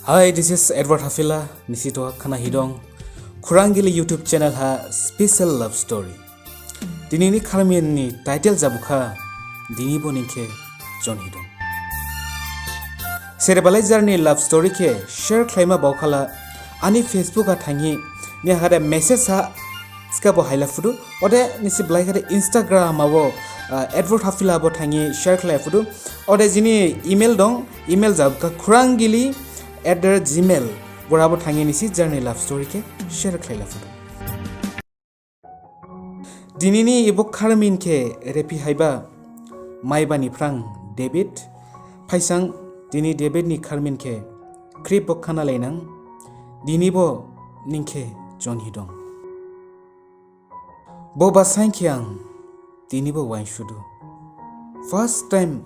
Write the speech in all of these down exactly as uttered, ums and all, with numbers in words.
Hi, this is Edward Hafila, nisi duha khna hi dong Khurang Gili YouTube channel ha special love story. Dinini kharmin ni title jabukha, dini bo ning khe jon hi dong. Sere balai jarni love story khe share khlaima baokhala, ani Facebook ha thanghi, ni hade message ha, thikhabo haila phudu, ode nisi balai khade Instagram abo, ah, Edward Hafila bo thanghi share khlai phudu, ode jini email dong, email jabukha khurang gili at the rate gmail, borabo thanghi nisi jarni love story khe share khlaila phudu. Dinini ebo kharmin khe rephi haiba Maibani phrang David, phaisang dini David ni kharmin khe khrip bo khna lainang, dini bo ning khe jon hi dong. Bo basain khe ang dini bo wainsudu. First time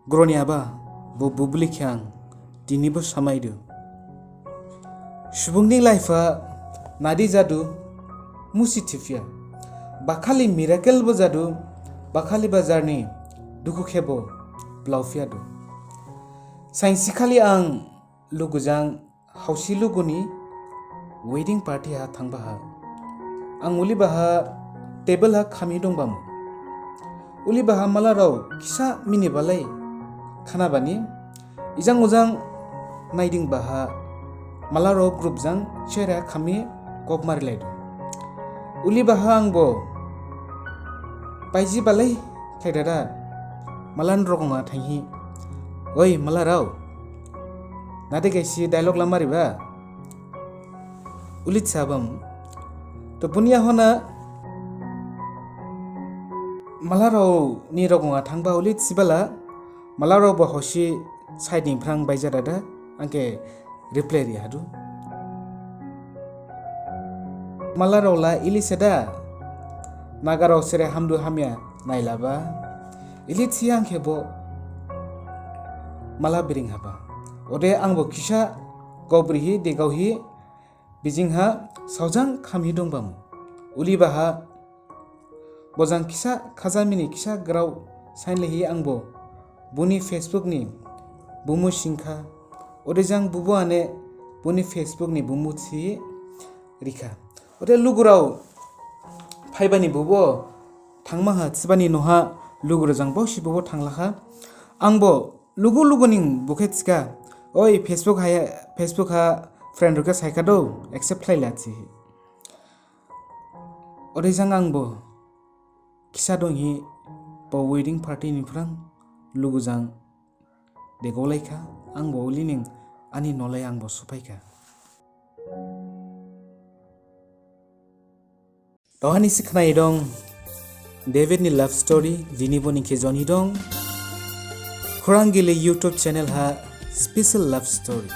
groni aba bo bubli khe ang dini bo samaidu. Subung ni life ha nadi jadu musi thiphiya. Bakhali miracle bo jadu, bakhali ba jarni dukhu khe bo blaophiyadu. Sainsi khali ang lugu jang hausi lugu ni wedding party ha thangba ha. Ang uli baha table ha khami dongbamu. Uli baha malarao kisa mini balai khnabani ijang ujang naiding baha malarao group jang chair ha khami kok mari laidu. Uli baha ang bo paiji balai khlaidada malan rokong ha thanghi, "Oi malarao, nadi gaisi dialogue lamariba?" Uli thisabam. To buni yahon ha malarao ni rokong ha thangba uli thisibala, malarao bo hausi side ni phrang baija dada, ang khe reply ri hadu. Malarao la ili seda, nagarao sere hamdu hamya nailaba, ili thiya ang khe bo mala biring haba. Ode ang bo kisa gobri hi degao hi bijing ha saojang kham hi dongbamu. Uli baha bojang kisa khajamini kisa grao sainlehi ang bo buni Facebook ni bumu singkha. Ode jang bubo ane buni Facebook ni bumu thi rikha. Ode lugurao phaibani bubo thangma ha thibani noha lugurao jang baosi bubo thanglakha. Ang bo lugu lugu ning bukhe thikha, "Oi, Facebook ha, Facebook ha friend request haikha do, accept khlaila," thihi. Ode jang ang bo kisa donghi bo wedding party ni phrang lugu jang degolaikha, ang bo uli ning ani nolai ang bo suphaikha. Tohani si khnai dong David ni love story, dini bo ning khe jon hi dong Khurang Gili YouTube channel ha special love story.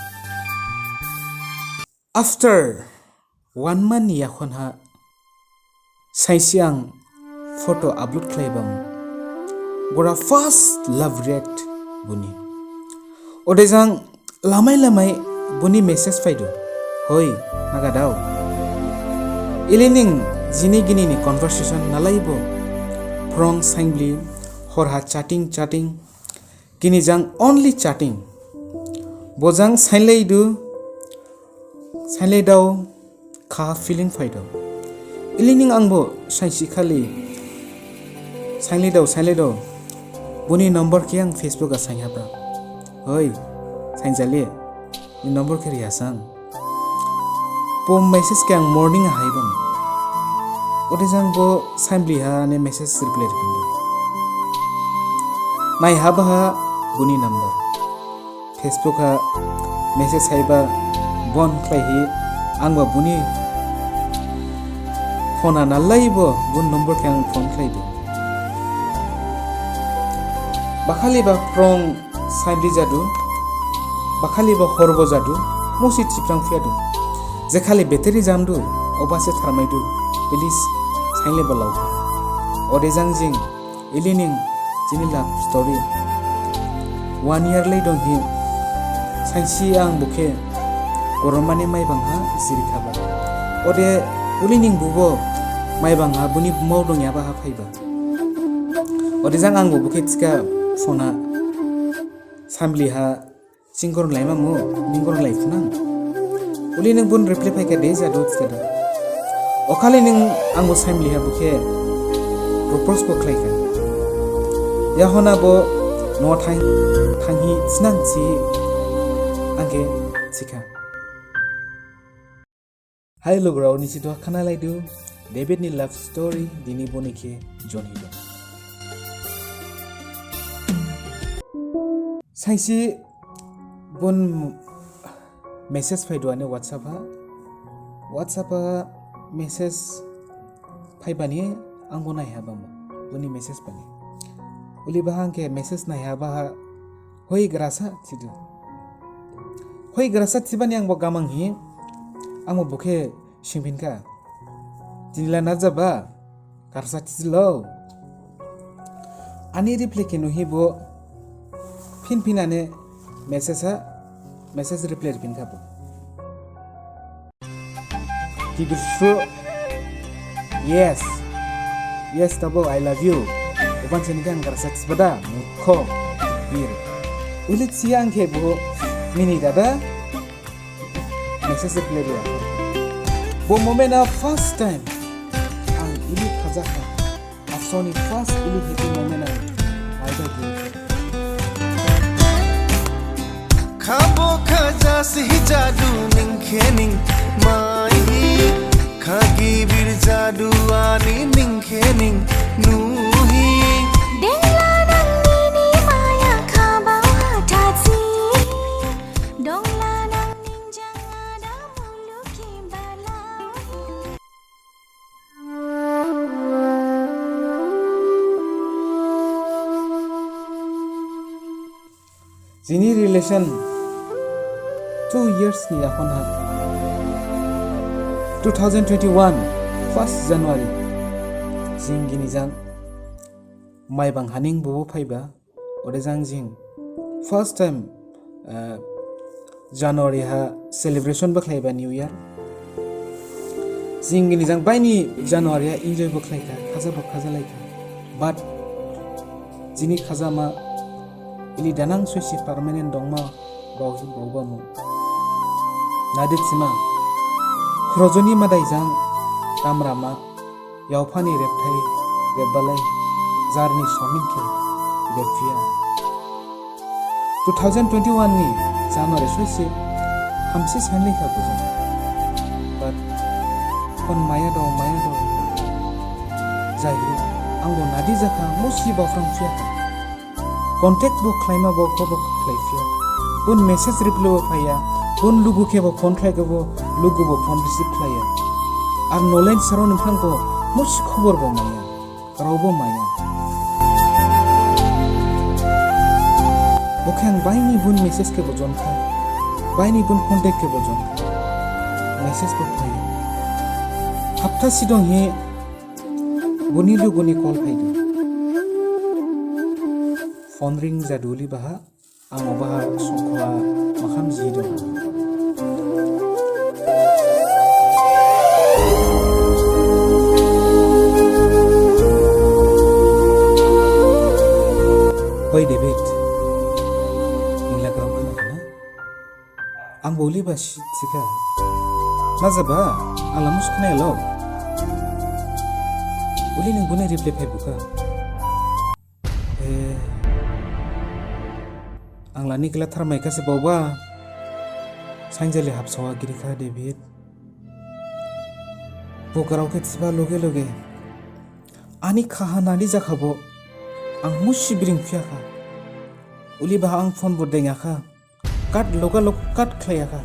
After one month ni yakhon ha sainsi ang photo upload khlaibamu. Bora first love react buni. Ode jang lamai lamai buni message phaidu. "Hoi, nagadao." Ili ning jini gini ni conversation nalaibo. Phrong sainbli hor ha chatting chatting. Gini jang only chatting. Bojang sainlaidu, sainlaidao, kha feeling phaidu. Ili ning ang bo sainsi khali sainlaidao, sainlaidao. Buni number khe ang Facebook ha sainhaba. "Hoi, sainjali, ni number khe rihasang." Bo message khe ang morning ha haibamu. Ode jang bo sainbli ha ne message reply riphindu. Naihaba ha buni number. Facebook ha message haiba bon khlaihi ang bo buni phone ha nalaibo buni number khe ang phone khlaidu. Bakhali ba phrong sainbli jadu, bakhali ba horbo jadu, musi chiphrang phiyadu. Jekhali battery jamdu, obase tharmaidu, please sainlaiba lao. Ode jang jing ili ning jini love story. One year lai donghi sainsi ang bukhe goromani Maibang ha jirikhaba. Ode uli ning bubo Maibang ha buni bumao dongyaba ha phaiba. Ode jang ang bo bukhe thikha phone ha sainbli ha Singkor laima mu, ningkor laiphunang. Uli ning bun reply phaikha de jadu thikha da. Okhali ning angbo saimliha bukhe propose bo khlaikha. Yahona bo no thang, thanghi sinang si angkhe thikha. Hai lugurao, nisi duha khnalaidu David ni love story, dini boni khe jonhi dong. Saisi bun message phaidu ani WhatsApp ha. WhatsApp ha message phaibani angbo naihabamu. Buni message bani. Uli baha angkhe message naihabaha hoi grasa thidu. Hoi grasa thibani angbo gamang hi, angbo bukhe singphinkha. Dinila najaba, grasa thidilo. Ani reply khe nuhi bo phin phin ane message ha, message reply riphinkha bo. Tibir su. Yes. Yes, tabo, I love you. Oban sini kan grasa thibada, mukho, tibir. Ulit siang khe bo mini dada. Message reply riya. Bo moment ha first time ang ili khajakha. Asoni first ili happy moment ha. Aida giri. Khabo khaja si jadu ning khe ning maihi. Khagi bir jadu ani ning khe ning nuhi. Dengla nang nini maya khabao hatasi. Dongla nang ning jang ada muluk ki balau. Jini relation two years ni yakhon ha, two thousand twenty-one, first January, jing gini jang Maibang haning bubu phaiba, ode jang jing first time, eh, January ha celebration bo khlaiba New Year. Jing gini jang baini January ha enjoy bo khlaikha, khaja bo khaja laikha. But jini khajama ili danang soisi permanent dongma baohi baobamu. Nadi thima, khrojoni madai jang kamrama, yaophani repthai repbalai, jarni somin khe rephiya. Two thousand twenty-one ni January soise hamsi sainlaikha bojong. But kon maya dao, maya dao. Jahi, angbo nadi jakha, musi baphrang phiyakha. Contact bo khlaima bo kho bo khlaiphiya. Bun message reply bo phaiya. Bun lugu khe bo phone khlaikha bo, lugu bo phone receive khlaiya. Ar nolain sarao niphrang bo musi khobor bo maya. Grao bo maya. Bo khe ang baini bun message khe bo jonkha. Baini bun contact khe bo jonkha. Message bo phaiya. Hapta sidong hi buni luguni call phaidu. Phone ring jadu li baha. Ang obaha songkha makham ji dong. Hoi David, ningla grao khna khna? Ang bo uli ba si thikha. Na jaba, ala mus khna lo. Uli ning buni reply phai bukha. Eh, ang lani kela tharmai kha se baoba, sainjali hapsawa girikha David. Bo grao khe thiba loge loge, ani khaha nadi jakha bo, ang musi bring phiyakha. Uli baha ang phone bo dengakha. Cut loga log cut khlaiyakha.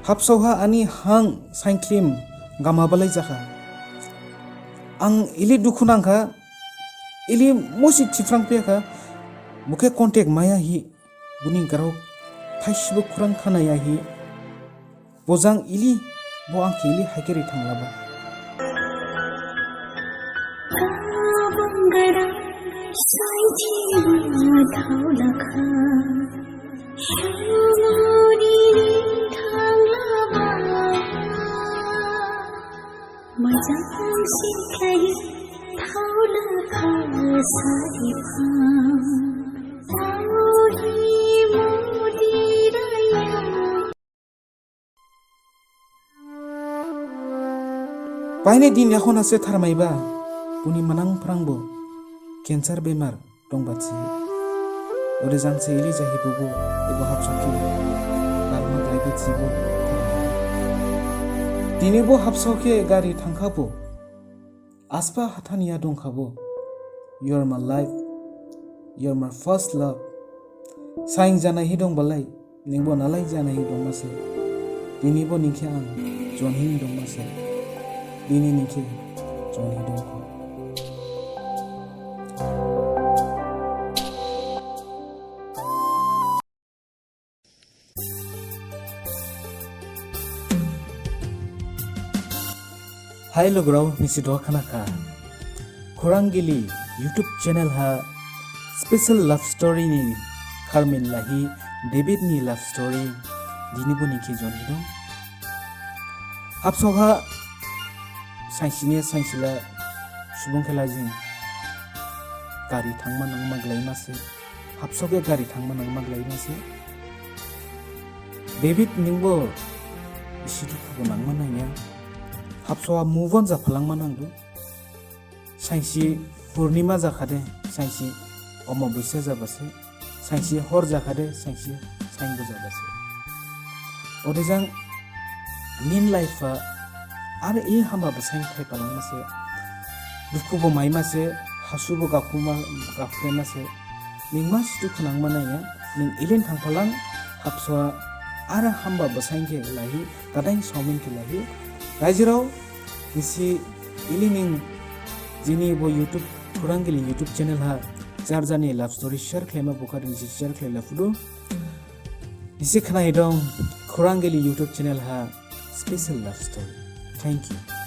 Hapsaoha ani hang sainkhlim gama balai jakha. Ang ili dukhu nangkha, ili musi thiphrang phiyakha, mukhe contact maya hi, buni grao thaisibo khurang khnaya hi, bojang ili, bo ang khe ili haikhe ri thanglaba. Paine din yakhon ase tharmaiba, buni manang phrangbo cancer bemar dongba si. Ode jang se ili jahi bubo ebo habsao khe garma glaiba sibo. Dini bo habsao khe gari thangkhabo, asba hathaniya dongkhabo, you are my life, you are my first love. Sain jana hi dongbalai, ningbo nalai jana hi dongma se. Dini bo ning khe ang jon hi dongma se. Dini ning khe jon hi dongkho. Hai lugurao, nisi duha khnakha Khurang Gili YouTube channel ha special love story ni kharmin lahi, David ni love story dini bo ning khe jon hi dong. Habsao ha sainsi ni sainsi la subung khe la jing gari thangma nangma glaima se. Habsao khe gari thangma nangma glaima se. David, ningbo isi dukhu bo nangma nangya. Habsao ha move on japhalangma nangdu. Sainsi purnima jakhade, sainsi omoboisa jaba se. Sainsi hor jakhade, sainsi sainbo jaba se. Ode jang nini life ha ar e hamba basain phaiphalangma se. Dukhu bo maima se, hasu bo gakhuma, gakhurema se. Ning masi dukhu nangma nangya, ning elei thangphalang, habsao ha ar hamba basain khe lahi, gadain saomin khe lahi. Raijirao, nisi elei ning jini bo YouTube, Khurang Gili YouTube channel ha jar jarni love story share khlaima bukha de nisi share khlailaphudu. Nisi khnahi dong Khurang Gili YouTube channel ha special love story. Thank you.